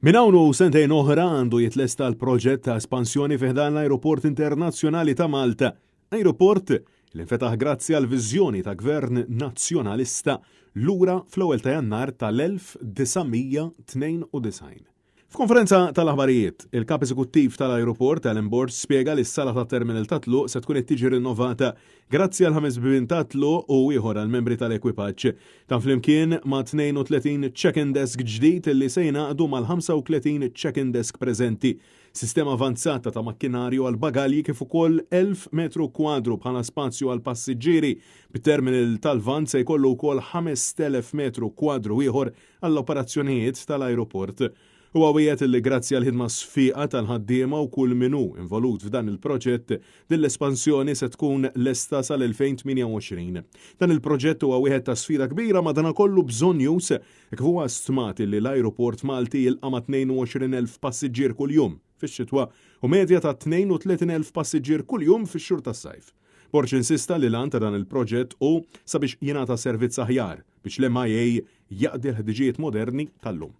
Minn hawn u sentejn oħra għandu jitlesta l-proġett ta' espansjoni fi ħdan l-Ajruport Internazzjonali ta' Malta. Ajruport li nfetaħ grazzi għal viżjoni ta' gvern nazzjonalista lura fl-ewwel ta' Jannar tal-1992. F'konferenza tal-aħbarijiet, il-Kap Eżekuttiv tal-Ajruport, Alan Borg, spjega li s-sala tat-terminal ta' tluq se tkun qed tiġi rinnovata grazzi għal ħames bibien ta' tluq u ieħor għall-membri tal-ekwipaġġ. Dan flimkien ma' 32 check-in desk ġdid li se jingħaqdu mal-35 check-in desk preżenti, sistema avanzata ta' makkinarju għall-bagalji kif ukoll 1,000 metru kwadru bħala spazju għall-passiġġieri. Bit-terminal tal-Lvant se jkollu wkoll 5,000 metru kwadru ieħor għall-operazzjonijiet tal-ajruport. Huwa wiegħed li grazzi għall-ħidma sfiqa tal-ħaddiema u kull min hu involut f'dan il-proġett, din l-espansjoni se tkun lesta sal-2028. Dan il-proġett huwa wieħed ta' sfida kbira madanakollu bżonnjuż hekk kif huwa stmat li l-ajruport Malti jilqa' ma' 22,000 passiġġier kuljum fix-xitwa u medja ta' 32,000 passiġġier kuljum fix-xhur tas-sajf. Borg insista li l-għan ta' dan il-proġett hu sabiex jingħata servizz aħjar biex l-MIA jaqdi l-ħtiġijiet moderni tal-lum.